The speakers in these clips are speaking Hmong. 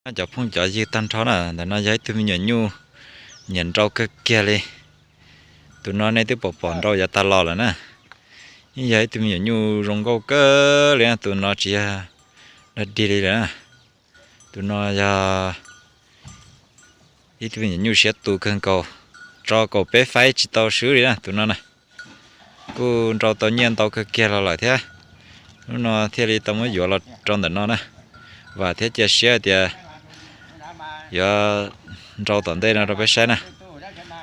Cov phooj cov ywg tag nrho na, ntawm no yog ib tug me nyuam nyuj nyiam nrau kawg kiag li. Tus no nej twb pom pom nrau yav tag los lawm na. Yeej yog ib tug me nyuam nyuj zoo nkauj kawg li na, tus no tsis yog dog dig li lawm na. Tus no yog ib tug me nyuam nyuj siab tus kawg nkaus, tso kaum peb faib tsis tau swb li na tus no na. Kuj nrau tau nyiaj ntau kawg kiag los lawm thiab. Hnub no thiaj li tau muab yuav los rau ntawm no na. Vam thiab cia siab tias yuav nrau tom ntej no rau peb saib na.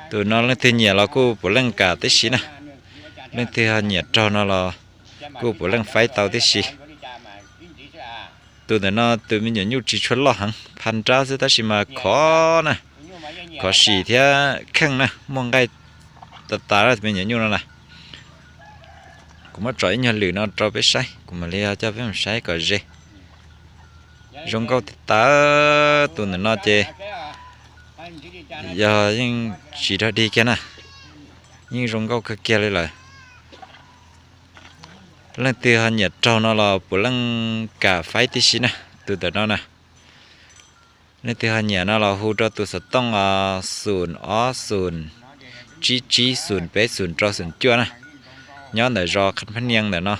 Tus no leej twg nyiam los kuj puav leej kam tib si na. Leej twg ho nyiam raug no los kuj puav leej faib tau tib si. Tus ntawm no tus me nyuam nyuj tsis tshua loj heev, pha nrab xwb tab sis mas khov na, khov sim thiab kheej na, muaj nqaij tas tas tus me nyuam nyuj no na. Kuv muab tso ib nyuag lwm no rau peb saib, kuv mam li coj peb mus saib kom ze. Zoo nkauj tas tas. Tus ntawm no ces yog yeej tsis dog dig kiag na, yeej zoo nkauj kawg kiag li lawm. Leej twg ho nyiam raug no los puav leej kam faib tib si na, tus ntawm no na. Leej twg ho nyiam no los hu rau tus xov tooj xoom ob xoom tsib tsib xoom peb xoom rau xoom cuaj na. Nyob ntawm zos Kham Phab Nias ntawm no,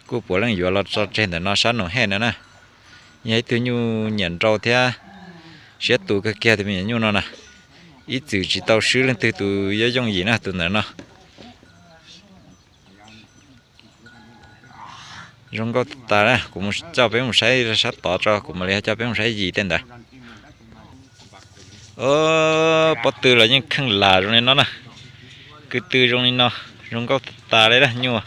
kuj puav leej yuav los tso tseg ntawm no sab Noom Hej no na. Yog ib tug nyuj nyiam nrau thiab siab tus kawg kiag tus me nyuam nyuj no na. Ib txwm tsis tau swb leej twg tus yooj yooj yim na tus ntawm no. Zoo nkauj tas tas na, kuv coj peb mus saib sab tod tso, kuv mam li coj peb mus saib yim tej ntawd. Pob tw los yeej kheej lam zoo li no na, kwv tw zoo li no, zoo nkauj tas tas li na. Nyuj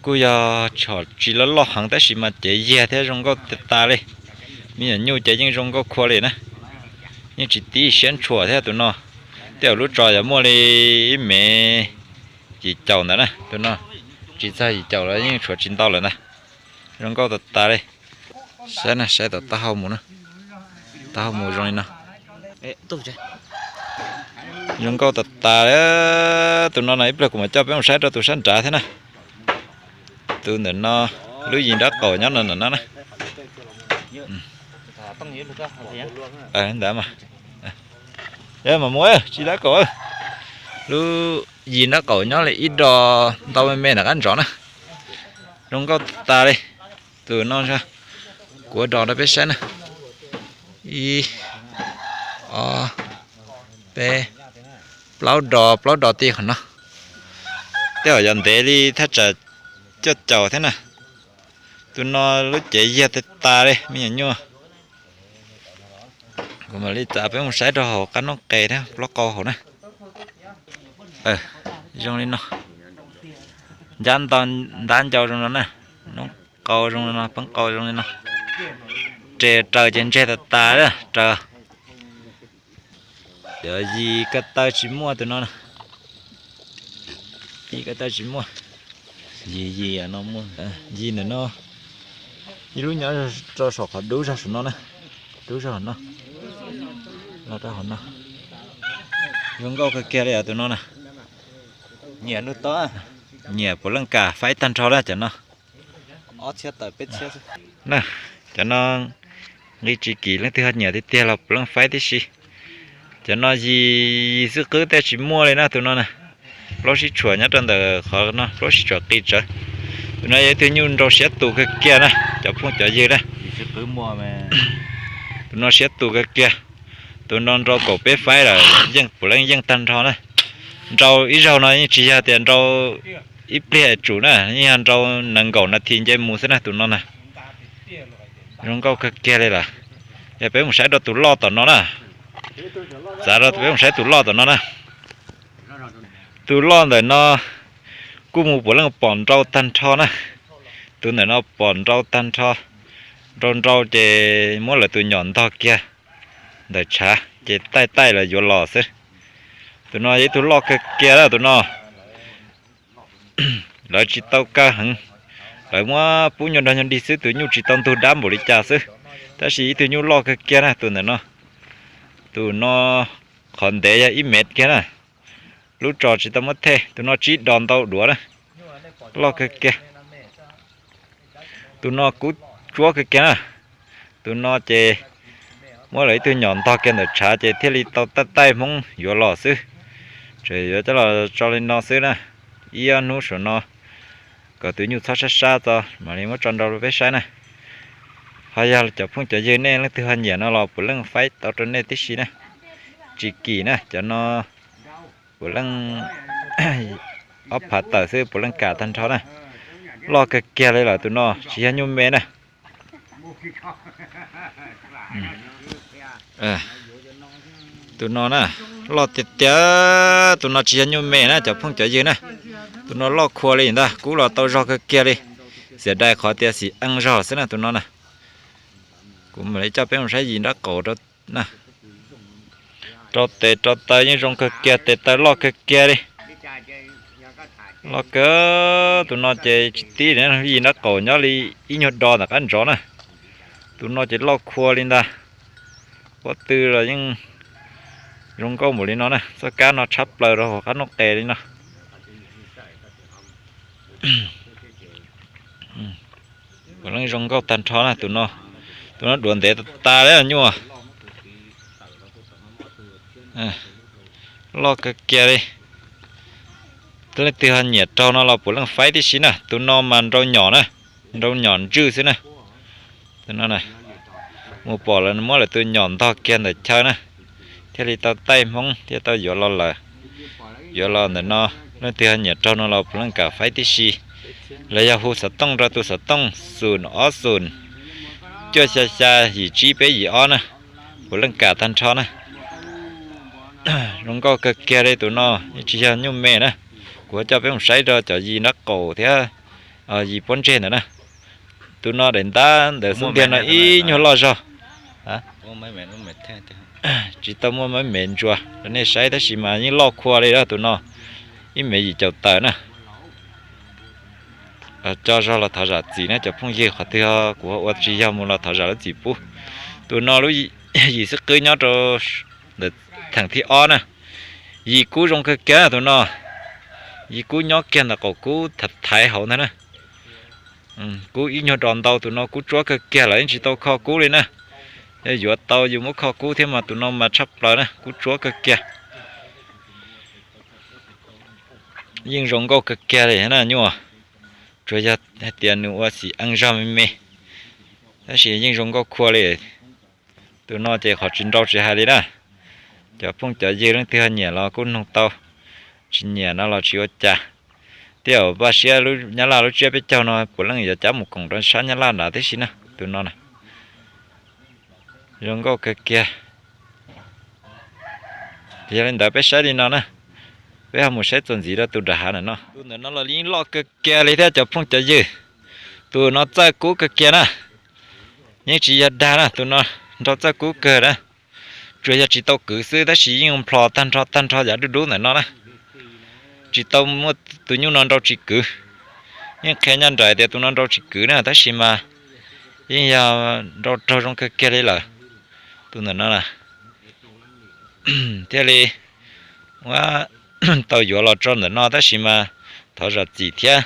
kuj yog tsom tsis loj loj heev tab sis mas cev yiag thiab zoo nkauj tas tas li. Me nyuam nyuj ces yeej zoo nkauj khua li na, yeej tsis tib siab ntshuam thiab tus no. Tej zaum lub tso yuav muaj li ib mev yim caum ntawd na, tus no tsis txog yim caum los yeej tshuav tsis ntau lawm ntag. Zoo nkauj tas tas li. Saib na, saib tom taub hau mus na, taub hau mus zoo li no. Zoo nkauj tas tas li. Tus no no ib pliag kuv mam coj peb mus saib rau tus sab nrad thiab na. Tus ntawm no lub yim nrab qaum nyob no ntawm no na. Ntawd mas, mas mus tsis nrab qaum. Lub yim nrab qaum nyob li ib do ntau me me nram qab ntsov na. Zoo nkauj tas li. Tus no kuv do rau peb saib na. Ib, ob, peb, plaub do, plaub do ti qhov no. Tej zaum yog ntev li thaj tsam cuaj caum thiab na. Tus no lub cev yiag tas tas li me nyuam nyuj. Kuv mam li txav peb mus saib rau hauv qab noob qes thiab plaub qau hauv na. Zoo li no, ncab ntau ntab ncau zoo no na, noob qau zoo li no, peeb qau zoo li no. Res raws ces ntseg tas tas li raws. Cov yim ko taw tsis muaj tus no na. Yim ko taw tsis muaj. Yim yim no muaj. Yim ntawm no ib lub nyob rau saum qhov dub zog saum no na. Dub zog no, los rau hauv no. Zoo nkauj kawg kiag li tus no na. Nyiam puav leej kam faib tag nrho na cov no. Cov no nqi tsis kim, leej twg ho nyiam tiag tiag los puav leej faib tib si. Cov no yim xwb qwb tej tsis muaj li na tus no na. Plaub sib tshuam nyob rau ntawm qhov no, plaub sib tshuam qis tsawv. Tus no yog ib tug nyuj nrau siab tus kawg kiag na cov phooj cov ywg na. Tus no siab tus kawg kiag. Tus no nrau kaum peb faib lawm, yeej puav leej yeej tag nrho na. Nrau ib zaug no yeej tsis yog tias nrau ib pliag tsum na, yeej yog nrau nees nkaum nas this nce mus xwb na tus no na. Zoo nkauj kawg kiag li lawm. Yog peb mus saib rau tus loj tom no na. Txav rau peb mus saib tus loj tom no na. Tus loj ntawm no kuj mus puav leej pom nrau tag nrho na. Tus ntawm no pom nrau tag nrho. Nrau nrau ces muab lawv tus nyom ntog kiag ntawm tshav ces taij taij lawv yuav los xwb. Tus no yog ib tug loj kawg kiag na tus no. Lawv tsis tau kaw heev, lawv muab pub nyuag nrog nyuag dig xwb, tus nyuj tsis tau ntug dab npaum li cas xwb. Tab sis ib tug nyuj loj kawg kiag na tus ntawm no. Tus no qhov ntev yog ib mev kiag na. Lub tso tsis tau muab thej, tus no tsib dos ntau duav na. Loj kawg kiag. Tus no kub tsuab kawg kiag na. Tus no ces muab lawv ib tug nyom ntog kiag ntawm tshav ces thiaj li tau taij taij Hmoob yuav los xwb. Tseem yuav coj los tso li no xwb na, ib ob hnub saum no kom tus nyuj txhob sab sab tso mam li muab tso nrau rau peb saib na. Ho yog cov phooj cov ywg nej leej twg ho nyiam no los puav leej faib tau rau nej tib si na. Tsis kim na, cov no puav leej ob phav tawm xwb puav leej kam tag nrho na. Loj kawg kiag li lawm, tus no tsis yog nyuj me na. Tus no na, loj tiag tiag, tus no tsis yog nyuj me na cov phooj cov ywg na. Tus no loj khua li ntag, kub los tau zog kawg kiag li. Xiam dai qhov tias xim eej zog xwb na tus no na. Kuv mam li coj peb mus saib yim nraub qaum rau na. Rau tes rau taw yeej zoo kawg kiag, tes taw loj kawg kiag li. Loj kawg, tus no ces tsis tib, yim nraub qaum nyob li ib nyuag do ntawm qab ntsov na. Tus no ces loj khua li ntag. Pob tw los yeej zoo nkauj npaum li no na, txoj kab no tshab plaws rau hauv qab noob qes li no. Puav leej zoo nkauj tag nrho na tus no. Tus no duav ntev tas tas li nyuj. Loj kawg kiag li. Leej twg ho nyiam raug no los puav leej faib tib si na, tus no mas nrau nyom na, nrau nyom ntswj xwb na. Tus no mus pom lawv muab lawv tus nyom ntog kiag ntawm chaw na, thiaj li tau taij Hmoob thiaj tau yuav los lawm. Yuav los ntawm no, leej twg ho nyiam raug no los puav leej kam faib tib si. Los yog hu xov tooj rau tus xov tooj xoom ob xoom cuaj xya xya yim tsib peb yim ob na, puav leej kam tag nrho na. Zoo nkauj kawg kiag li tus no, yeej tsis yog nyuj me na. Kuv coj peb mus saib rau cov yim nraub qaum thiab yim pob ntseg ntawd na. Tus no daim ntab ntawd xub ntiag no ib nyuag loj zog. Tsis tau muaj maiv mev ntsuas rau nej saib tab sis mas yeej loj khua li tus no, ib mev yim caum tawm na. Coj zog los thov zam txim na cov phooj ywg, qhov twg kuv ua tsis yog mus los thov zam lub txim pub. Tus no lub yim xwb qwb nyob rau ntawm theem thib ob na. Yim kub zoo kawg kiag tus no, yim kub nyob kiag ntawm qaum kub thaiv hauv ntag na. Kub ib nyuag dos ntau, tus no kub tsuab kawg kiag, lawv yeej tsis tau kho kub li na. Yog yuav tau yus muab kho kub thiab mas tus no mas tshaj plaws na, kub tsuab kawg kiag. Yeej zoo nkauj kawg kiag li na nyuj, tsuas yog hais tias nws ua xim eej zog me me, tab sis yeej zoo nkauj khua li. Tus no ces qhov tsis nrau tsis hais li na. Cov phooj cov ywg leej twg ho nyiam los kuj noog tau, tsis nyiam no los tsis ua cas. Tej zaum npaj siab nyab laj lub tsiab peb caug no puav leej yuav cab mus koom rau sab nyab laj nrad tib si na tus no na. Zoo nkauj kawg kiag. Yog li ntawd peb saib li no na, peb ho mus saib txuas ntxiv rau tus nram hav ntawm no. Tus ntawm no los yeej loj kawg kiag li thiab cov phooj cov ywg. Tus no txawj kub kawg kiag na, yeej tsis yog dag na, tus no nrau txawj kub kawg na. Tsuas yog tsis tau kwv xwb tab sis yeej nplhos tag nrho tag nrho yav dub dub ntawm no na. Tsis tau muaj tus nyuj no nrau tsis kwv. Yeej qhia nyob nraim tias tus no nrau tsis kwv na tab sis mas yeej yog nrau raug zoo kawg kiag li lawm. Tus ntawm no na, thiaj li ua tau yuav los tso ntawm no tab sis mas thov zam txim thiab,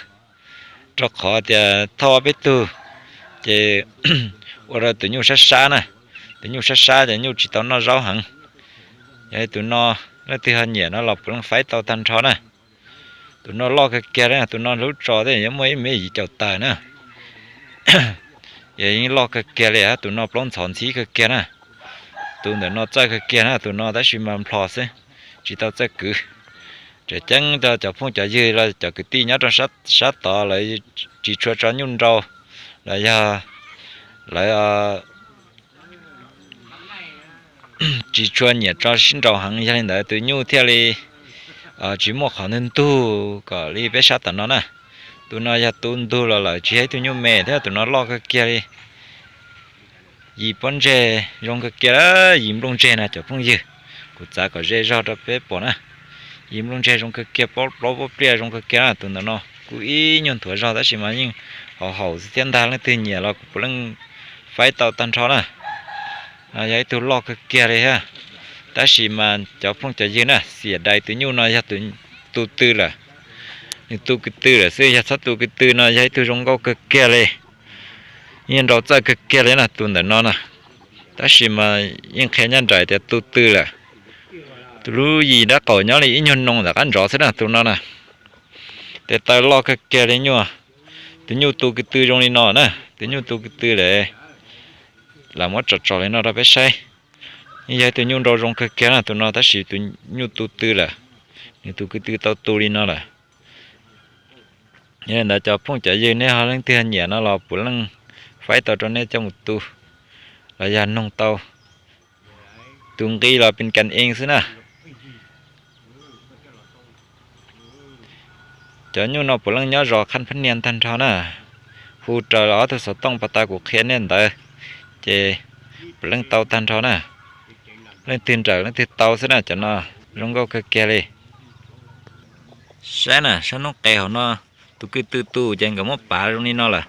rau qhov tias thauj ob peb tug ces ua rau tus nyuj sab sab na. Tus nyuj sab sab ces nyuj tsis tau noj zaub heev. Yog li tus no, leej twg ho nyiam no los puav leej faib tau tag nrho na. Tus no loj kawg kiag li, tus no lub tso thiaj yuav muaj ib mev yim caum tawm na. Yeej loj kawg kiag li, tus no plaub ntxhov ntxhib kawg kiag na. Tus ntawm no txawj kawg kiag na, tus no tab sis mas nplhos xwb, tsis tau txawj kwv. Tseem ceeb rau cov phooj cov ywg los cov kwv tij nyob rau sab tod lawv tsis tshua tso nyuj nrau, los yog lawv tsis tshua nyiam tso sib nrau heev, yog li ntawd tus nyuj thiaj li tsis muaj qhov ntug ntug kom li peb sab tom no na. Tus no yog tus ntug los lawm tsis yog ib tug nyuj me thiab, tus no loj kawg kiag li. Yim pob ntseg zoo kawg kiag, yim nplooj ntseg na cov phooj ywg. Kuv txav kom ze zog rau peb pom na. Yim nplooj ntseg zoo kawg kiag, plaub pob pliaj zoo kawg kiag na. Tus ntawm no kuj ib nyuag nthuav zog tab sis mas yeej haum haum xwb thiab ntag, leej twg nyiam los kuv puav leej faib tau tag nrho na. No yog ib tug loj kawg kiag li thiab. Tab sis mas cov phooj cov ywg na, xiam dais tus nyuj no yog tus tu tw lawm. Nws tu ko tw lawm xwb, yog txhob tu ko tw no yog ib tug zoo nkauj kawg kiag li. Yeej nrau txawj kawg kiag li na tus ntawm no na. Tab sis mas yeej qhia nyob nraim tias tu tw lawm. Tus lub yim nrab qaum nyob li ib nyuag noo ntawm qab ntsov xwb na tus no na. Tes taw loj kawg kiag li nyuaj. Tus nyuj tu kwv tw zoo li no na, tus nyuj tu kwv tw lawm. Lam muab tsom tsom li no rau peb saib. Yeej yog tus nyuj nrau zoo kawg kiag na tus no tab sis tus nyuj tu tw lawm. Nws tu kwv tw tau tu li no lawm. Yog li ntawd cov phooj cov ywg nej ho leej twg nyiam no los puav leej faib tau rau nej coj mus tu los yog noog tau. Tus nqi los pin kas ee xwb na. Cov nyuj no puav leej nyob zos Khaj Phab Nias tag nrho na. Hu raws los ob tug xov tooj pas tas kuv qhia nej ntawd ces puav leej tau tag nrho na. Leej twg nrawm leej twg tau xwb na cov no. Zoo nkauj kawg kiag li. Saib na, saib noob qes hauv no, tus kwv tw tu ces nkawd muab pav zoo li no lawm.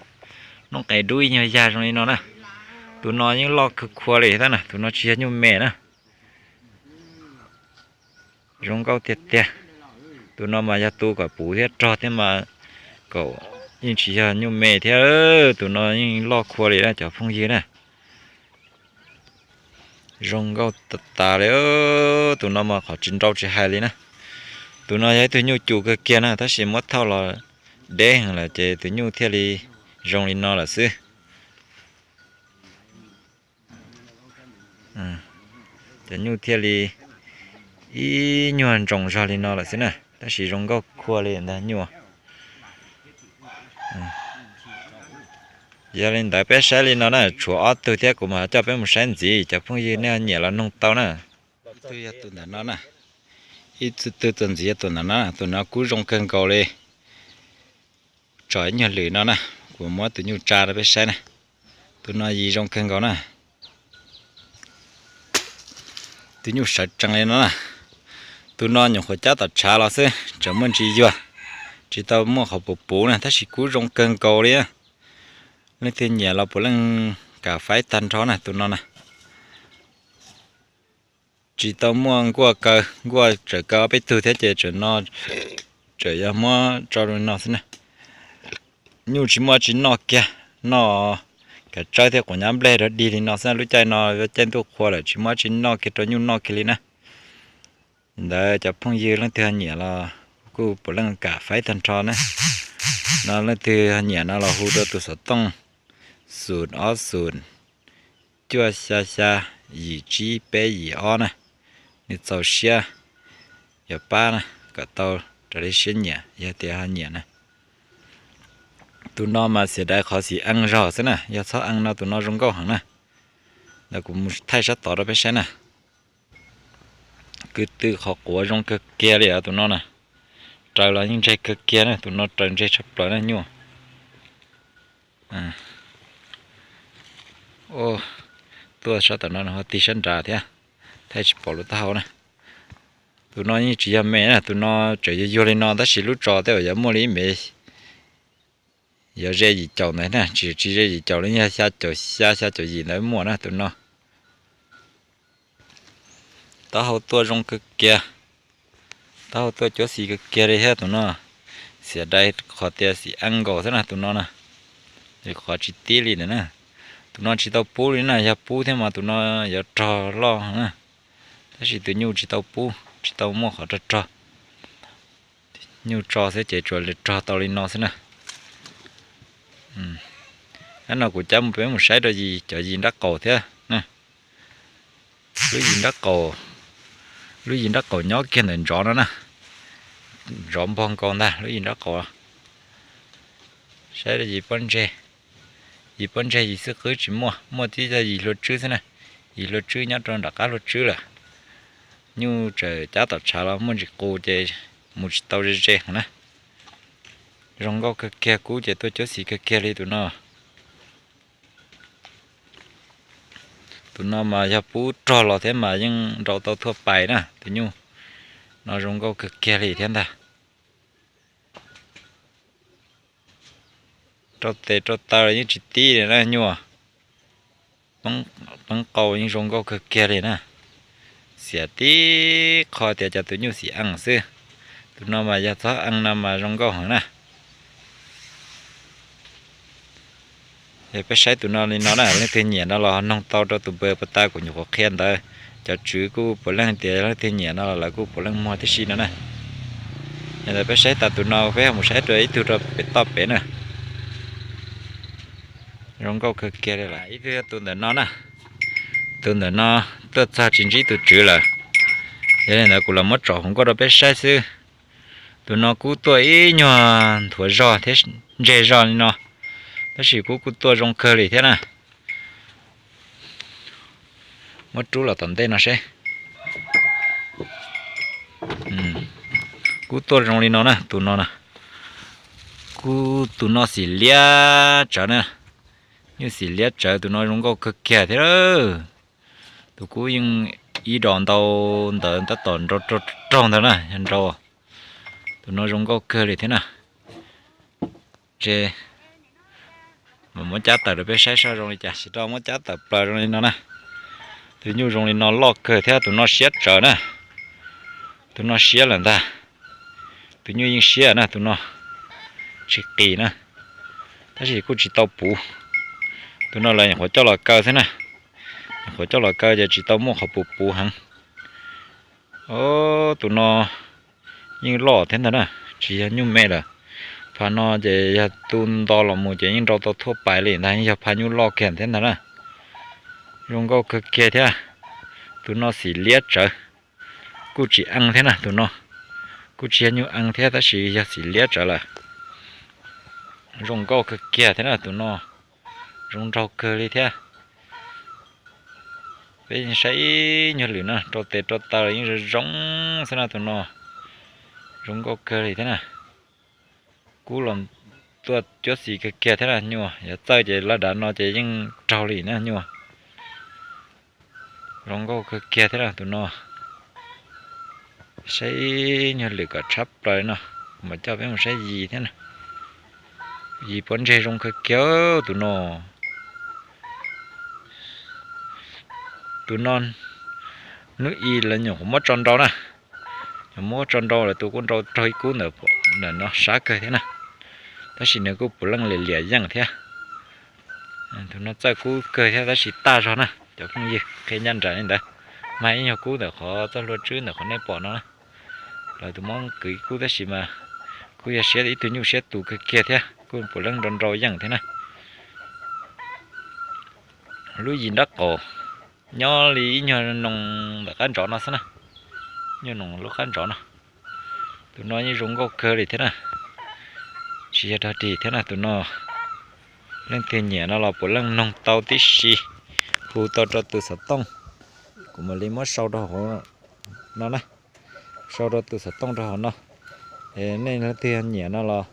Noob qes dub ib nyuag yag zoo li no na. Tus no yeej loj kawg khua li thiab na, tus no tsis yog nyuj me na. Zoo nkauj tiag tiag. Tus no mas yog tu kom puv thiab rog thiab mas kom yeej tsis yog nyuj me thiab. Tus no yeej loj khua li na cov phooj ywg na. Zoo nkauj tas tas li. Tus no mas qhov tsis nrau tsis hais li na. Tus no yog ib tug nyuj cum kawg kiag na tab sis muab thauj los deb heev lawm ces tus nyuj thiaj li zoo li no lawm xwb. Cov nyuj thiaj li ib nyuag ntsoos zog li no lawm xwb na tab sis zoo nkauj khua li ntag nyuj. Yog li ntawd peb saib li no na, tshuav ob tug thiab kuv mam coj peb mus saib ntxiv, cov phooj ywg nej ho nyiam los noog tau na. Ib tug yog tus ntawm no na, ib tug txuas ntxiv yog tus ntawm no, tus no kub zoo kawg nkaus li. Tsom ib nyuag lwm no na, kuv muab tus nyuj tsa rau peb saib na. Tus no yim zoo kawg nkaus na. Tus nyuj sawv tsees li no na. Tus no nyuam qhuav cab tom tshav los xwb, tseem muaj ntsis yuag, tsis tau muaj qhov puv puv na tab sis kub zoo kawg nkaus li. Leej twg nyiam los puav leej kam faib tag nrho na tus no na. Tsis tau muaj nkuaj kaw, nkuaj tseem kaw ob peb tug thiab ces tseem no, tseem yog muab tso rau no xwb na. Nyuj tsis muaj tsis noj kiag, noj kav tsawb thiab quav nyab nplej rau dig li no xwb. Lub caij no caij ntuj qhua lawm tsis muaj tsis noj kiag rau nyuj noj kiag li na. Ntawd cov phooj ywg leej twg ho nyiam los kuj puav leej kam faib tag nrho na. No leej twg ho nyiam no los hu rau tus xov tooj xum ob xum cuaj xya xya yim tsib peb yim ob na. Nws txaus siab yuav pab na, kom tau raws li siab nyiam yog tias ho nyiam na. Tus no mas xiam dais qhov xim ees zog xwb na, yog txhob ees no tus no zoo nkauj heev na. Ntawd kuv mus thaij sab tod rau peb saib na. Kwv tw qhov quav zoo kawg kiag li os tus no na. Raws los yeej ntseg kawg kiag na, tus no raws ntseg tshaj plaws na nyuaj. Tuaj sab tom no nws ho tig sab nrad thiab, thaij tsis pom lub taub hau na. Tus no yeej tsis yog me na, tus no tseem yuag yuag li no tab sis lub tso tej zaum yuav muaj li ib mev, yuav ze yim caum ntawd na, tsis tsis ze yim caum li, yog xya caum xya xya caum yim ntawd muaj na tus no. Taub hau tuaj zoo kawg kiag, taub hau tuaj cuab xis kawg kiag li thiab tus no. Xiam dais qhov tias xim ees nkaus xwb na tus no na, qhov tsis tib li ntawd na. Tus no tsis tau pub li na, yog pub thiab mas tus no yuav rog loj na, tab sis tus nyuj tsis tau pub, tsis tau muaj qhov rog rog. Nyuj tso xwb ces tsuas rog tau li no xwb na. Ab no kuv cab mus peb mus saib rau yim, cov yim nrab qaum thiab. Lub yim nrab qaum, lub yim nrab qaum nyob kiag ntawm ntsov no na. Ntsov npog nkaus ntag lub yim nrab qaum. Saib yim pob ntseg, yim pob ntseg yim xwb qwb tsis muaj, muaj tib co yim hlua tswb xwb na. Yim hlua tswb nyob rau nram qab hlua tswb lawm. Nyuj tseem cab tom tshav los muaj ntsis qus ces mus tsis tau ze ze heev na. Zoo nkauj kawg kiag, kub ces tuaj cuab xis kawg kiag li tus no. Tus no mas yog pub rog los thiab mas yeej nrau tau thuaj pais na, tus nyuj no zoo nkauj kawg kiag li thiab ntag. Rau tes rau taw los yeej tsis tib li na nyuj. Peeb qau yeej zoo nkauj kawg kiag li na. Xiam tib qho tias cov tus nyuj xim ees xwb. Tus no mas yog txhob ees no mas zoo nkauj heev na. Peb saib tus no li no na, leej twg nyiam no los noog tau rau tus npawb puas tas kuv nyuam qhuav qhia ntawd. Cov tswv kuj puav leej tias leej twg nyiam no los lawv kuj puav leej muag tib si no na. Yog ntawd peb saib tas tus no, peb ho mus saib rau ib tug rau pem toj pem na. Zoo nkauj kawg kiag li lawm. Ib tug yog tus ntawm no na. Tus ntawm no tuaj txog tsis ntsib tus tswv lawm. Yog li ntawd kuv los muab tsom hauv nkauj rau peb saib xwb. Tus no kub tuaj ib nyuag nthuav zog thiab ntseg zog li no, tab sis kub kuj tuaj zoo kawg li thiab na. Muab rub los tom ntej no seb. Kub tuaj zoo li no na, tus no na. Kub tus no xim liab tsawv na. Nyuj xim liab tsawv, tus no zoo nkauj kawg kiag thiab. Tus kub yeej ib dos ntau ntawd tab tom nrau raug ntawd na, yog nrau. Tus no zoo nkauj kawg li thiab na. Ces mas muab cab tawm rau peb saib seb zoo li cas, sis rau muab cab tawm plaws zoo li no na. Tus nyuj zoo li no loj kawg thiab, tus no siab tsawv na. Tus no siab lawm ntag. Tus nyuj yeej siab na, tus no tsis qis na, tab sis kuj tsis tau puv. Tus no lawv nyuam qhuav coj los kaw xwb na. Nyuam qhuav coj los kaw ces tsis tau muaj qhov puv puv heev. Tus no yeej loj thiab ntag na, tsis yog nyuj me lawm. Pha no ces yog tu nto los mus ces yeej nrau tau thuaj pais li ntag, yeej yog pha nyuj loj kiag thiab ntag na. Zoo nkauj kawg kiag thiab. Tus no xim liab tsawv, kuj tsis ee thiab na tus no. Kuj tsis yog nyuj ee thiab tab sis yog xim liab tsawv lawm. Zoo nkauj kawg kiag thiab na tus no, zoo nraug kawg li thiab. Peb yeej saib ib nyuag lwm na, rau tes rau taw los yeej zoo zoo xwb na tus no. Zoo nkauj kawg li thiab na. Kub los tuaj cuab xis kawg kiag thiab na, nyuj yog txawj ces laj dav no ces yeej raug li na nyuj. Zoo nkauj kawg kiag thiab na tus no. Saib ib nyuag lwm kom tshab plaws li no, mas coj peb mus saib yis thiab na. Yis pob ntseg zoo kawg kiag tus no. Tus no hnub i lawv nyuam qhuav muab tso nrau na. Nyuam muab tso nrau lawm, tus kuj nrau raug ib kub ntawm no sab kawg thiab na. Tab sis nws kuj puav leej liam liam yeej thiab. Tus no txawj kub kawg thiab tab sis tag zog na cov phooj ywg, qhia ncaj nraim li ntawd. Mas ib nyuag kub ntawm qhov txoj hlua tswb ntawm qhov nej pom no na. Lawv tus muab kwv kub tab sis mas kuj yog siab ib tug nyuj siab tus kawg kiag thiab, kuj puav leej nrau nrau yeej thiab na. Lub yis nrab qaum nyob li ib nyuag noog ntawm qab ntsov no xwb na. Nyuag noog lub qab ntsov no. Tus no yeej zoo nkauj kawg li thiab na. Tsis yog dog dig thiab na tus no. Leej twg nyiam no los puav leej noog tau tib si, hu tau rau tus xov tooj. Kuv mam li muab sau rau hauv no na. Sau rau tus xov tooj rau hauv no. Nej leej twg nyiam no los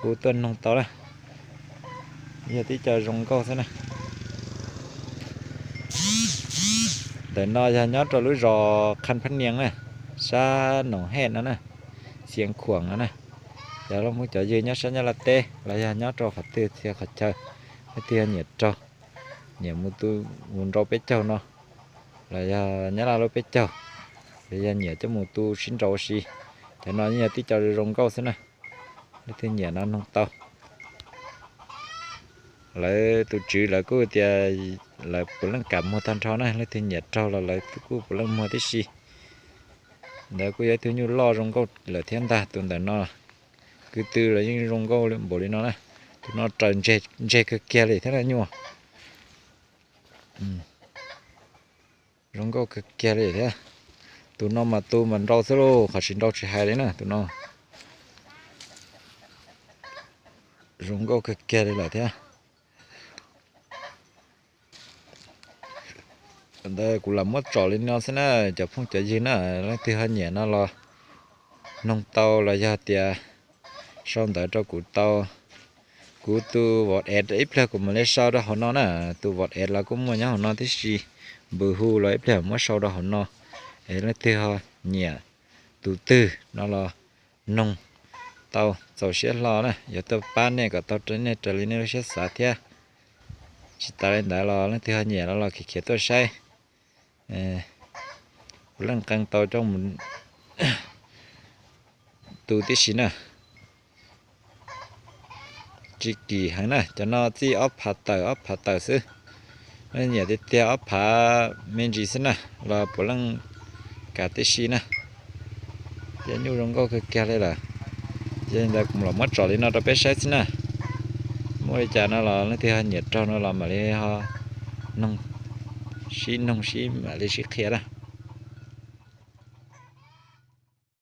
hu tuaj noog tau na. Yog tib co zoo nkauj xwb na. Ntawm no yog nyob rau lub zos Qhaj Phab Nias na, sab Noom Hej no na, Xiav Khuam no na. Cov looj phooj cov ywg nyob sab Nyab Laj teb los yog nyob rau qhov twg txhia qhov chaw, leej twg nyiam raug, nyiam mus tu, mus nrau peb caug no, los yog Nyab Laj lub peb caug, los yog nyiam coj mus tu sib nrau si, cov no yeej yog tib co zoo nkauj xwb na. Leej twg nyiam no noog tau. Lawv tus tswv lawv kuj tias lawv puav leej kam muag tag nrho na, leej twg nyiam raug los lawv kuj puav leej muag tib si. Ntawd kuj yog ib tug nyuj loj zoo nkauj lawm thiab ntag tus ntawm no. Kwv tw los yeej zoo nkauj npaum li no na. Tus no raws ntseg kawg kiag li thiab na nyuj. Zoo nkauj kawg kiag li thiab. Tus no mas tu mas nrau xwb lauj, qhov tsis nrau tsis hais li na tus no. Zoo nkauj kawg kiag li lawm thiab. Ntawd kuv lam muab tsom li no xwb na, cov phooj cov ywg na, leej twg ho nyiam no los noog tau los yog tias sau ntawv rau kuv tau. Kuv tus WhatsApp ib pliag kuv mam li sau rau hauv no na, tus WhatsApp los kuj muaj nyob hauv no tib si, npws hu los ib pliag muab sau rau hauv no. Es leej twg ho nyiam tus twg no los noog tau txaus siab hlo na, yuav tuaj pab nej kom tau nej raws li nej lub siab xav thiab. Tsis tas li ntawd los leej twg ho nyiam no los khiav khiav tuaj saib. Kuv leej qee tau coj mus tu tib si na. Tsis kim heev na, cov no txij ob phav tawm ob phav tawm xwb. Nyiam tiag tiag ob phav me ntsis xwb na, los puav leej kav tib si na. Ces nyuj zoo nkauj kawg kiag li lawm. Yog li ntawd kuv los muab tsom li no rau peb saib xwb na. Muaj li cas no los leej twg ho nyiam raug no los mam li ho noog, sib noog sib mam li sib qhia na.